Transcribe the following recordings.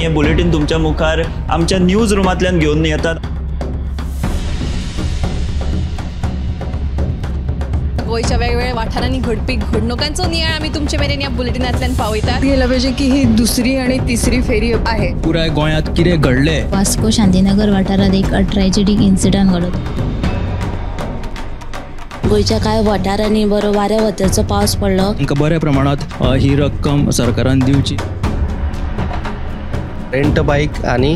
हे बुलेटीन तुमच्या मुखार आमच्या न्यूज रुमांतल्यान घेवन येतात। गोंयच्या वेगवेगळ्या वाठारांनी घडपी घडणुकांचो नियाळ आमी तुमचे मेरेन ह्या बुलेटिनांतल्यान पावयतात। गेला पाहिजे की ही दुसरी आणि तिसरी फेरी आहे। पुराय गोंयांत कितें घडलें। वास्को शांतीनगर वाठारांत एक ट्रॅजेडीक इन्सिडंट घडलो। गोंयच्या कांय वाठारांनी बरो वाऱ्या वताचो पावस पडलो। तांकां बऱ्या प्रमाणांत ही रक्कम सरकारान दिवची। रेंट बाईक आनी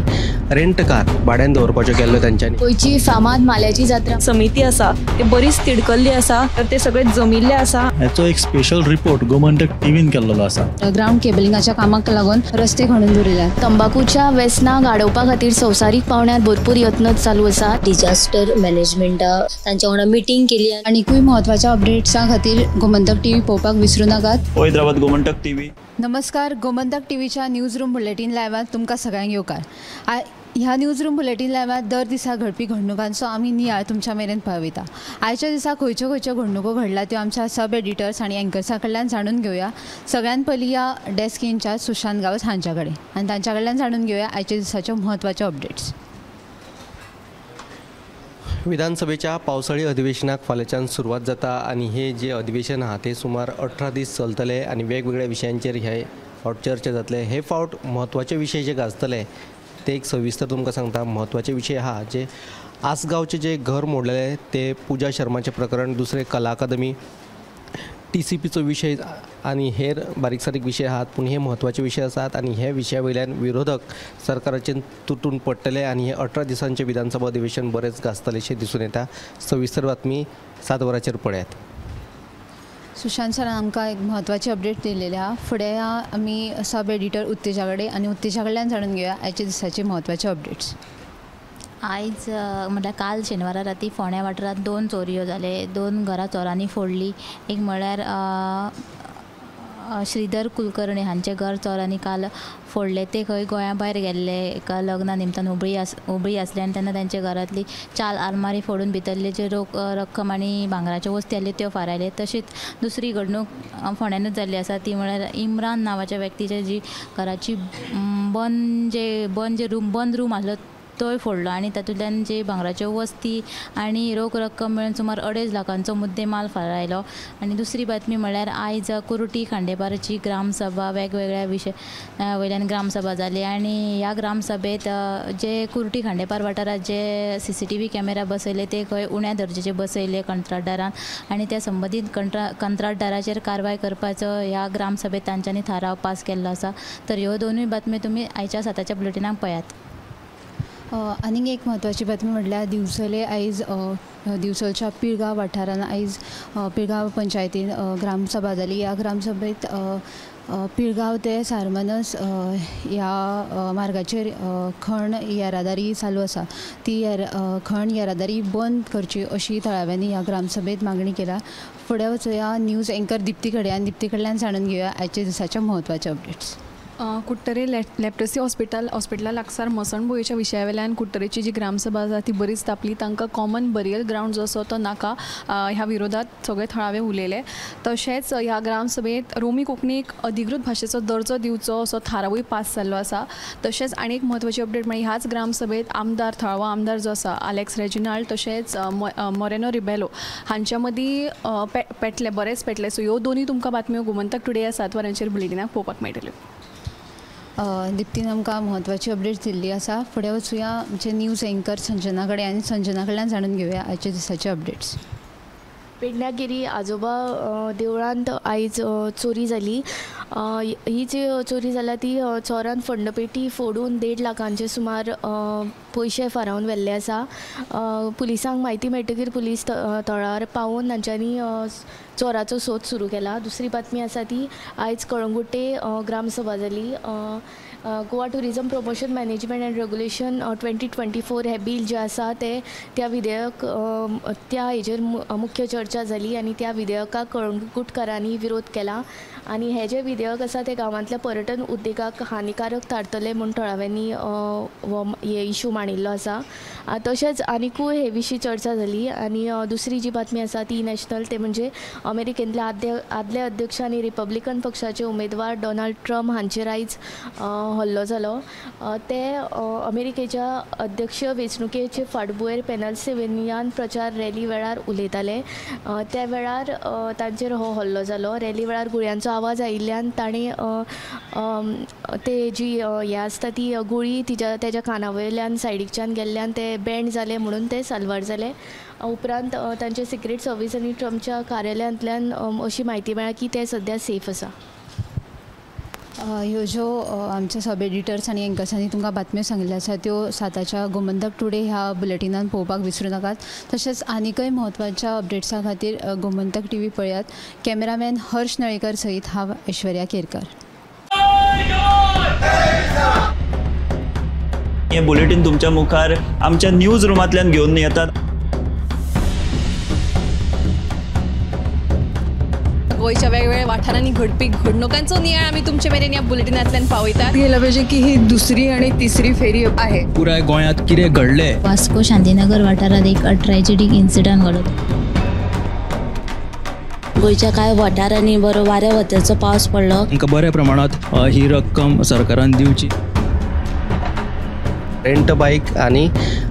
रेंट कार भाड्यान दवरपाच्यो केल्ल्यो तांच्यांनी। गोंयची फामाद माल्याची जात्रा समिती आसा ते बरीच तिडकल्ली आसा, तर ते सगळे जमिल्ले आसा। हाचो एक स्पेशल रिपोर्ट गोमंतक टीव्हीन केल्लो आसा। ग्राउंड केबलिंगाच्या कामाक लागून रस्ते खणून दवरिल्ले। तंबाकूच्या वेसनाक आडोवपा खातीर संवसारीक पावंड्यार भरपूर यत्न चालू आसा। डिजास्टर मॅनेजमेंटा तांच्या वांगडा मिटींग केली। आनीकूय म्हत्वाच्या अपडेट्सां खातीर गोमंतक टीव्ही पळोवपाक विसरूं नाकात। पळयत रावात गोमंतक टीव्ही। नमस्कार, गोमंतक टीव्हीच्या न्यूज रूम बुलेटीन लायव्हात तुमकां सगळ्यांक येवकार। ह्या न्यूज रूम बुलेटीन लायव्हात दर दिसा घडपी घडणुकांचो आमी नियाळ तुमच्या मेरेन पावयता। आयच्या दिसा खंयच्यो खंयच्यो घडणुको घडल्या त्यो आमच्या सब एडिटर्स आनी एंकर्सां कडल्यान जाणून घेवया। सगळ्यान पयलीं ह्या डेस्क इन्चार्ज सुशांत गांवस हांच्या कडेन आनी तांच्या कडल्यान जाणून घेवया आयच्या दिसाच्यो म्हत्वाच्यो अपडेट्स। विधानसभेच्या पावसाळी अधिवेशनाक फाल्यांच्यान सुरवात जाता आनी हे जे अधिवेशन आहा ते सुमार 18 दीस चलतले आनी वेगवेगळ्या विशयांचेर हे फावट चर्चा जातले। हे फावट म्हत्वाचे विशय जे गाजतले ते एक सविस्तर तुमकां सांगता। म्हत्वाचे विशय आहा जे आसगांवचे जे घर मोडलेले ते पूजा शर्माचें प्रकरण, दुसरें कला अकादमी, टीसीपीचो विशय आनी हेर बारीक सारीक विशय आहात, पूण हे म्हत्वाचे विशय आसात आनी हे विशया वयल्यान विरोधक सरकाराचेर तुटून पडटले आनी हे 18 दिसांचें विधानसभा अधिवेशन बरेंच गाजतलें दिसून येता। सविस्तर बातमी 7 वरांचेर पळयात। सुशांत सरान आमकां एक म्हत्वाची अपडेट दिलेली आहा। फुडें आमी सब एडिटर उत्तेजा कडेन आनी उत्तेजा कडल्यान जाणून घेवया आयच्या दिसाचे म्हत्वाचे अपडेट्स। आयज म्हटल्यार काल शेनवारा राती फोंड्या वाठारांत 2 चोरयो जाले। 2 घरां चोरांनी फोडली। एक म्हळ्यार श्रीधर कुलकर्णी हांचें घर चोरांनी काल फोडलें। ते खंय गोंया भायर गेल्ले एका लग्ना निमतान हुबळी आसले आनी तेन्ना तांच्या घरांतली 4 आरमारी फोडून भितरले जे रोख रक्कम आनी भांगराच्यो वस्ती आसल्यो त्यो फारायले। तशीच दुसरी घडणूक फोंड्यानूच जाल्ली आसा, ती म्हळ्यार इम्रान नांवाच्या व्यक्तीचे जी घराची बंद रूम आसलो तोय फोडलो आनी तातूंतल्यान जे भांगराच्यो वस्ती आनी रोख रक्कम मेळून सुमार 2.5 लाखांचो मुद्देमाल फारायलो। आनी दुसरी बातमी म्हळ्यार आयज कुर्टी खांडेपारची ग्रामसभा वेगवेगळ्या विशया वयल्यान ग्रामसभा जाली आनी ह्या ग्रामसभेंत जे कुर्टी खांडेपार वाठारांत जे CCTV camera बसयले ते खंय उण्या दर्जेचे बसयले कंत्राटदारान आनी त्या संबंदीत कंत्राटदाराचेर कारवाय करपाचो ह्या ग्रामसभेंत तांच्यांनी थाराव पास केल्लो आसा। तर ह्यो दोनूय बातम्यो तुमी आयच्या 7च्या बुलेटिनाक पळयात। आनीक एक म्हत्वाची बातमी म्हटल्यार दिवचले आयज दिवचलच्या पिळगांव वाठारांत आयज पिळगांव पंचायतीन ग्रामसभा जाली। ह्या ग्रामसभेंत पिळगांव ते सारमानस ह्या मार्गाचेर खण येरादारी चालू आसा, ती खण येरादारी बंद करची अशी थळाव्यांनी ह्या ग्रामसभेंत मागणी केल्या। फुडें वचुया न्यूज एंकर दिप्ती कडेन आनी दिप्ती कडल्यान जाणून घेवया आयच्या दिसाचे म्हत्वाचे अपडेट्स। कुडटरे लेप्रोसी हॉस्पिटला लागसार मसणभुंयेच्या विशया वयल्यान कुडटरेची जी ग्रामसभा आसा ती बरीच तापली। तांकां कॉमन बरियल ग्रावंड जो आसा तो नाका ह्या विरोधात सगळे थळावे उलयले। तशेंच ह्या ग्रामसभेंत रोमी कोंकणीक अधिकृत भाशेचो दर्जो दिवचो असो थारावूय पास जाल्लो आसा। तशेंच आनी एक म्हत्वाची अपडेट म्हळ्यार ह्याच ग्रामसभेंत आमदार थळावो आमदार जो आसा आलेक्स रेजिनाल्ड तशेंच मोरेनो रिबेलो हांच्या मदीं पेटले, बरेंच पेटले। सो ह्यो दोनूय तुमकां बातम्यो गोमंतक टुडे 7 वरांचेर बुलेटिनाक पळोवपाक मेळटल्यो। दिप्तीन आमकां म्हत्वाची अपडेट दिल्ली आसा। फुडें वचुया आमचे न्यूज एंकर संजना कडेन आनी संजना कडल्यान जाणून घेवया आयच्या दिसाचे अपडेट्स। पेडण्यागिरी आजोबा देवळांत आयज चोरी जाली। ही जी चोरी जाल्या ती चोरान फंडपेटी फोडून 1.5 लाखांचे सुमार पयशे फारावन व्हेल्ले आसा। पुलिसांक म्हायती मेळटकीर पुलीस थळार पावून तांच्यांनी चोराचो सोद सुरू केला। दुसरी बातमी आसा ती आयज कळंगुटे ग्रामसभा जाली। Goa tourism promotion management and regulation 2024 हे बील जें आसा तें त्या विधेयक त्या हेजेर मुख्य चर्चा जाली आनी त्या विधेयकाक कळंगूटकारांनी विरोध केला। आनी हे जे विधेयक आसा ते गांवांतल्या पर्यटन उद्देगाक हानिकारक थारतले म्हूण थळाव्यांनी हो हे इशू मांडिल्लो आसा. तशेंच आनिकूय हे विशीं चर्चा जाली. आनी दुसरी जी बातमी आसा ती नॅशनल, ते म्हणजे अमेरिकेंतले आदले अध्यक्ष आनी रिपब्लिकन पक्षाचे उमेदवार डोनाल्ड ट्रम्प हांचेर आयज हल्लो जालो. ते अमेरिकेच्या अध्यक्षीय वेंचणुकेचे फाटभुंयेर पेनसिल्वेनियान प्रचार रॅली वेळार उलयताले. त्या वेळार तांचेर हो हल्लो जालो. रॅली वेळार गुळयांचो आवाज आयिल्ल्यान ताणें ते जी हें आसता ती गुळी तेज्या काना वयल्यान सायडीकच्यान गेल्ल्यान ते बँड जाले म्हणून ते साल्वार जाले. उपरांत तांचे सिक्रेट सर्वीस आनी ट्रम्पच्या कार्यालयांतल्यान अशी म्हायती मेळ्ळा की ते सद्या सेफ आसा. ह्यो ज्यो आमचे सब एडिटर्स आनी एंकर्सांनी तुमकां बातम्यो सांगिल्ल्यो आसा त्यो 7च्या गोमंतक टुडे ह्या बुलेटिनान पळोवपाक विसरूं नाकात. तशेंच आनीकय म्हत्वाच्या अपडेट्सां खातीर गोमंतक टीव्ही पळयात. कॅमेरामॅन हर्ष नळेकर सहित हांव ऐश्वर्या केरकर. हे बुलेटीन तुमच्या मुखार आमच्या न्यूज रुमांतल्यान घेवन येतात. गोंयच्या वेगवेगळ्या वाठारांनी घडपी घडणुकांचो नियाळ आमी तुमचे मेरेन ह्या बुलेटिनांतल्यान पावयतात. गेलं पाहिजे की ही दुसरी आणि तिसरी फेरी आहे. पुराय गोंयांत कितें घडलें, वास्को शांतीनगर वाठारांत एक ट्रॅजेडीक इन्सिडंट घडलो. गोंयच्या कांय वाठारांनी बरो वाऱ्या वताचो पावस पडलो. तांकां बऱ्या प्रमाणांत ही रक्कम सरकारान दिवची. रेंट बायक आनी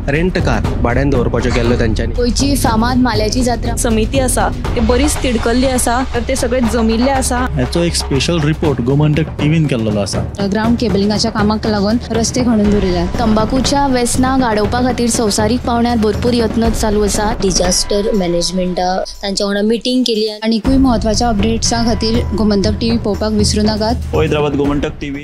रेंट कार भाड्यान दवरपाच्यो केल्ल्यो तांच्यांनी. गोंयची फामाद माल्याची जात्रा समिती आसा ते बरीच तिडकल्ली आसा, तर ते सगळे जमिल्ले आसा. हाचो एक स्पेशल रिपोर्ट गोमंतक टीव्हीन केल्लो आसा. ग्रावंड केबलिंगाच्या कामाक लागून रस्ते खणून दवरिल्यात. तंबाकूच्या वेसनाक आडोवपा खातीर संवसारीक पावंड्यार भरपूर यत्न चालू आसा. डिजास्टर मॅनेजमेंटा तांच्या वांगडा मिटींग केली. आनीकूय म्हत्वाच्या अपडेट्सां खातीर गोमंतक टीव्ही पळोवपाक विसरूं नाकात. पळयत रावात गोमंतक टीव्ही.